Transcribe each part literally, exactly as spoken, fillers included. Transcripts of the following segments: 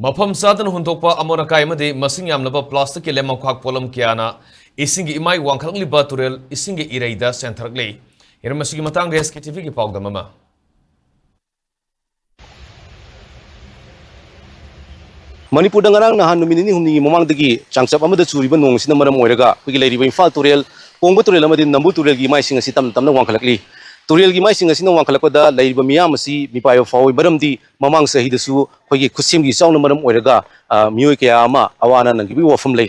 ꯃꯐꯝ ꯆꯥꯗꯅ ꯍꯨꯟꯗꯣꯛꯄ ꯑꯃꯣꯠ ꯑꯀꯥꯏ ꯑꯃꯗꯤ ꯃꯁꯤꯡ ꯌꯥꯝꯂꯕ ꯄ꯭ꯂꯥꯁꯇꯤꯛꯀꯤ ꯂꯦꯝꯃꯛꯈꯥꯛ ꯄꯣꯠꯂꯝ ꯀꯌꯥꯅ ꯏꯁꯤꯡꯒꯤ ꯏꯃꯥꯏ ꯋꯥꯡꯈꯠꯂꯛꯂꯤꯕ ꯇꯨꯔꯦꯜ ꯏꯁꯤꯡꯒꯤ ꯏꯔꯩꯗ ꯆꯦꯟꯊꯔꯛꯂꯤ꯫ ꯍꯤꯔꯝ ꯑꯁꯤꯒꯤ ꯃꯇꯥꯡꯗ ꯑꯦꯁ ꯀꯦ ꯇꯤ ꯚꯤꯒꯤ ꯄꯥꯎꯗꯝ ꯑꯃ꯫ ꯃꯅꯤꯄꯨꯔꯗ ꯉꯔꯥꯡ ꯅꯍꯥꯟ ꯅꯨꯃꯤꯠ ꯅꯤꯅꯤ ꯍꯨꯝꯅꯤꯒꯤ ꯃꯃꯥꯡꯗꯒꯤ ꯆꯥꯡꯆꯞ ꯑꯃꯗ ꯆꯨꯔꯤꯕ ꯅꯣꯡ ꯑꯁꯤꯅ ꯃꯔꯝ ꯑꯣꯏꯔꯒ ꯑꯩꯈꯣꯏꯒꯤ ꯂꯩꯔꯤꯕ ꯏꯝꯐꯥꯜ ꯇꯨꯔꯦꯜ, ꯀꯣꯡꯕ ꯇꯨꯔꯦꯜ ꯑꯃꯗꯤ ꯅꯝꯕꯨꯜ ꯇꯨꯔꯦꯜꯒꯤ ꯏꯃꯥꯏꯁꯤꯡ ꯑꯁꯤ ꯇꯞꯅ ꯇꯞꯅ ꯋꯥꯡꯈꯠꯂꯛꯂꯤ꯫ ꯇꯨꯔꯦꯜꯒꯤ ꯏꯃꯥꯏꯁꯤꯡ ꯑꯁꯤꯅ ꯋꯥꯡꯈꯠꯂꯛꯄꯗ ꯂꯩꯔꯤꯕ ꯃꯤꯌꯥꯝ ꯑꯁꯤ ꯃꯤꯄꯥꯏꯕ ꯐꯥꯎꯏ, ꯃꯔꯝꯗꯤ ꯃꯃꯥꯡ ꯆꯍꯤꯗꯁꯨ ꯑꯩꯈꯣꯏꯒꯤ ꯈꯨꯠꯁꯦꯝꯒꯤ ꯏꯆꯥꯎꯅ ꯃꯔꯝ ꯑꯣꯏꯔꯒ, ꯑ, ꯃꯤꯑꯣꯏ ꯀꯌꯥ ꯑꯃ ꯑꯋꯥ ꯑꯅꯥ ꯅꯪꯈꯤꯕꯒꯤ ꯋꯥꯐꯝ ꯂꯩ꯫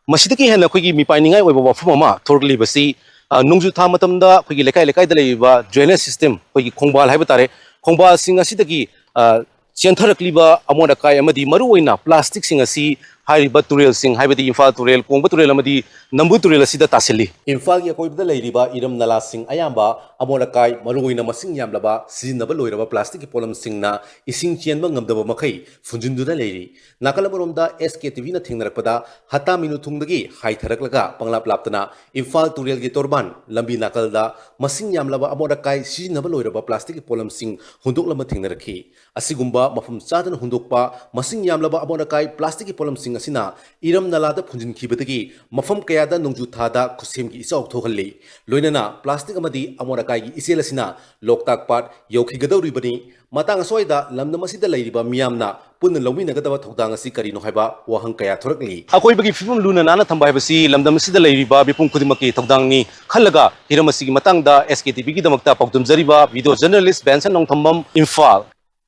ꯃꯁꯤꯗꯒꯤ ꯍꯦꯟꯅ ꯑꯩꯈꯣꯏꯒꯤ ꯃꯤꯄꯥꯏꯅꯤꯡꯉꯥꯏ ꯑꯣꯏꯕ ꯋꯥꯐꯝ ꯑꯃ ꯊꯣꯔꯛꯂꯤꯕꯁꯤ, ꯑ, ꯅꯣꯡꯖꯨ ꯊꯥ ꯃꯇꯝꯗ ꯑꯩꯈꯣꯏꯒꯤ ꯂꯩꯀꯥꯏ ꯂꯩꯀꯥꯏꯗ ꯂꯩꯔꯤꯕ drainage system, ꯑꯩꯈꯣꯏꯒꯤ ꯈꯣꯡꯕꯥꯜ ꯍꯥꯏꯕ ꯇꯥꯔꯦ, ꯈꯣꯡꯕꯥꯜꯁꯤꯡ ꯑꯁꯤꯗꯒꯤ, ꯑ, ꯆꯦꯟꯊꯔꯛꯂꯤꯕ ꯑꯃꯣꯠ ꯑꯀꯥꯏ ꯑꯃꯗꯤ ꯃꯔꯨꯑꯣꯏꯅ ꯄ꯭ꯂꯥꯁꯇꯤꯛꯁꯤꯡ ꯑꯁꯤ ꯍꯥꯏꯔꯤꯕ ꯇꯨꯔꯦꯜꯁꯤꯡ, ꯍꯥꯏꯕꯗꯤ ꯏꯝꯐꯥꯜ ꯇꯨꯔꯦꯜ, ꯀꯣꯡꯕ ꯇꯨꯔꯦꯜ ꯑꯃꯗꯤ ꯅꯝꯕꯨꯜ ꯇꯨꯔꯦꯜ ꯑꯁꯤꯗ ꯇꯥꯁꯤꯜꯂꯤ꯫ ꯏꯝꯐꯥꯜꯒꯤ ꯑꯀꯣꯏꯕꯗ ꯂꯩꯔꯤꯕ ꯏꯔꯝ ꯅꯂꯥꯁꯤꯡ ꯑꯌꯥꯝꯕ ꯑꯃꯣꯠ ꯑꯀꯥꯏ, ꯃꯔꯨꯑꯣꯏꯅ ꯃꯁꯤꯡ ꯌꯥꯝꯂꯕ ꯁꯤꯖꯤꯟꯅꯕ ꯂꯣꯏꯔꯕ ꯄ꯭ꯂꯥꯁꯇꯤꯛꯀꯤ ꯄꯣꯠꯂꯝꯁꯤꯡꯅ ꯏꯁꯤꯡ ꯆꯦꯟꯕ ꯉꯝꯗꯕ ꯃꯈꯩ ꯐꯨꯟꯖꯤꯟꯗꯨꯅ ꯂꯩꯔꯤ꯫ ꯅꯥꯀꯜ ꯑꯃꯔꯣꯝꯗ ꯑꯦꯁ ꯀꯦ ꯇꯤ ꯚꯤꯅ ꯊꯦꯡꯅꯔꯛꯄꯗ, ꯍꯇꯥ ꯃꯤꯅꯨ ꯊꯣꯡꯗꯒꯤ ꯍꯥꯏꯊꯔꯛꯂꯒ ꯄꯪꯂꯥꯞ ꯂꯥꯞꯇꯅ ꯏꯝꯐꯥꯜ ꯇꯨꯔꯦꯜꯒꯤ ꯇꯣꯔꯕꯥꯟ ꯂꯝꯕꯤ ꯅꯥꯀꯜꯗ ꯃꯁꯤꯡ ꯌꯥꯝꯂꯕ ꯑꯃꯣꯠ ꯑꯀꯥꯏ ꯁꯤꯖꯤꯟꯅꯕ ꯂꯣꯏꯔꯕ ꯄ꯭ꯂꯥꯁꯇꯤꯛꯀꯤ ꯄꯣꯠꯂꯝꯁꯤꯡ ꯍꯨꯟꯗꯣꯛꯂꯝꯕ ꯊꯦꯡꯅꯔꯛꯈꯤ꯫ ꯑꯁꯤꯒꯨꯝꯕ ꯃꯐꯝ ꯆꯥꯗꯅ ꯍꯨꯟꯗꯣꯛꯄ ꯃꯁꯤꯡ ꯌꯥꯝꯂꯕ ꯑꯃꯣꯠ ꯑꯀꯥꯏ ꯄ꯭ꯂꯥꯁꯇꯤꯛꯀꯤ ꯄꯣꯠꯂꯝꯁꯤꯡ ꯑꯁꯤꯅ ꯏꯔꯝ ꯅꯂꯥꯗ ꯐꯨꯟꯖꯤꯟꯈꯤꯕꯗꯒꯤ ꯃꯐꯝ ꯀꯌꯥꯗ ꯅꯣꯡꯖꯨ ꯊꯥꯗ ꯈꯨꯠꯁꯦꯝꯒꯤ ꯏꯆꯥꯎ ꯊꯣꯛꯍꯜꯂꯤ꯫ ꯂꯣꯏꯅꯅ ꯄ꯭ꯂꯥꯁꯇꯤꯛ ꯑꯃꯗꯤ ꯑꯃꯣꯠ ꯑꯀꯥꯏꯒꯤ ꯏꯆꯦꯜ ꯑꯁꯤꯅ ꯂꯣꯛꯇꯥꯛ ꯄꯥꯠ ꯌꯧꯈꯤꯒꯗꯧꯔꯤꯕꯅꯤ꯫ ꯃꯇꯥꯡ ꯑꯁ꯭ꯋꯥꯏꯗ ꯂꯝꯗꯝ ꯑꯁꯤꯗ ꯂꯩꯔꯤꯕ ꯃꯤꯌꯥꯝꯅ ꯄꯨꯟꯅ ꯂꯧꯃꯤꯟꯅꯒꯗꯕ ꯊꯧꯗꯥꯡ ꯑꯁꯤ ꯀꯔꯤꯅꯣ ꯍꯥꯏꯕ ꯋꯥꯍꯪ ꯀꯌꯥ ꯊꯣꯔꯛꯂꯤ꯫ ꯑꯀꯣꯏꯕꯒꯤ ꯐꯤꯕꯝ ꯂꯨꯅ ꯅꯥꯟꯅ ꯊꯝꯕ ꯍꯥꯏꯕꯁꯤ ꯂꯝꯗꯝ ꯑꯁꯤꯗ ꯂꯩꯔꯤꯕ ꯃꯤꯄꯨꯝ ꯈꯨꯗꯤꯡꯃꯛꯀꯤ ꯊꯧꯗꯥꯡꯅꯤ ꯈꯜꯂꯒ, ꯍꯤꯔꯝ ꯑꯁꯤꯒꯤ ꯃꯇꯥꯡꯗ ꯑꯦꯁ ꯀꯦ ꯇꯤ ꯚꯤꯒꯤꯗꯃꯛꯇ ꯄꯥꯎꯗꯝꯖꯔꯤꯕ video journalist ꯕꯦꯟꯁꯟ ꯅꯣꯡꯊꯝꯕꯝ, ꯏꯝꯐꯥꯜ꯫